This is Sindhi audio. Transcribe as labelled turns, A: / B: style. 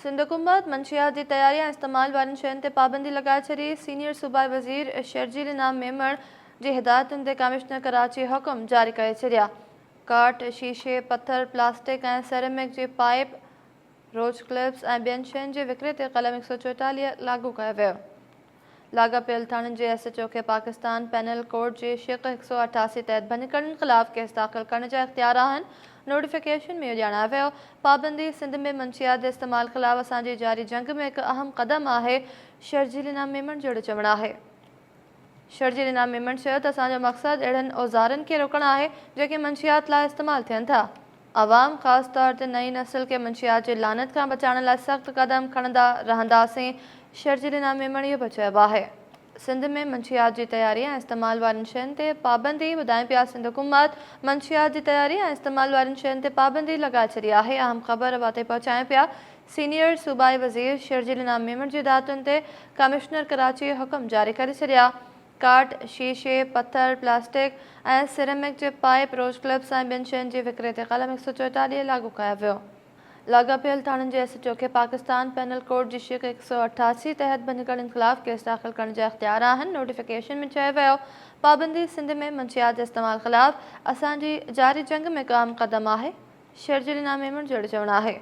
A: سنڌ حڪومت منشيات جي تياري ۽ استعمال وارين شين تي پابندي لڳائي ڇڏي، سينيئر صوبائي وزير شرجيل انعام ميمڻ جي هدايتن تي ڪمشنر ڪراچي حڪم جاري ڪري ڇڏيا. ڪاٺ، شيشي، پٿر، پلاسٽڪ ۽ سيرامڪ جي پائيپ، روچ ڪلپس ۽ ٻين شين جي وڪري تي قلم 144 لاڳو ڪيو ويو. لاڳاپيل ٿاڻن جي ايس ايڇ او کي پاڪستان پينل ڪوڊ جي شق 188 تحت ڀڃڪڙين خلاف ڪيس داخل ڪرڻ جا اختيار آهن، نوٽيفڪيشن ۾ اهو ڄاڻايو ويو. پابندي سنڌ ۾ منشيات جي استعمال خلاف اسان جي جاري جنگ ۾ هڪ اهم قدم آهي، شرجيل انعام ميمڻ جو اهڙو چوڻ آهي. شرجيل انعام ميمڻ چيو ته اسان جو مقصد اهڙن اوزارن کي روڪڻ آهي جيڪي منشيات لاء استعمال ٿين ٿا. عوام خاص طور تي نئين نسل کي منشيات جي لعنت کان بچائڻ لاء سخت قدم کڻندا رهنداسين، شرجيل انعام ميمڻ اهو به چيو آهي. سنڌ ۾ منشيات جي تياري ۽ استعمال وارين شين تي پابندي ٻڌائين پيا سنڌ حڪومت منشيات جي تياري ۽ استعمال وارين شين تي پابندي لڳائي ڇڏي آهي اهم خبر اوهان تائين پهچايون پيا سينيئر صوبائي وزير شرجيل انعام ميمڻ جي هدايتن تي ڪمشنر ڪراچي حڪم جاري ڪري ڇڏيا. ڪاٺ، شيشي، پٿر، پلاسٽڪ ۽ سيرامڪ جي پائيپ، روز ڪلپس ۽ ٻين شين جي وڪري تي قلم 144 لاڳو ڪيو ويو. لاڳاپيل ٿاڻن جي ايس ايڇ او کي پاڪستان پينل ڪوڊ جي شق 188 تحت ڀڃڪڙين خلاف ڪيس داخل ڪرڻ جا اختيار آهن، نوٽيفڪيشن ۾ چيو ويو پابندي سنڌ ۾ منشيات جي استعمال خلاف اسان جي جاري جنگ ۾ هڪ اهم قدم آهي، شرجيل انعام ميمڻ جو اهڙو چوڻ آهي.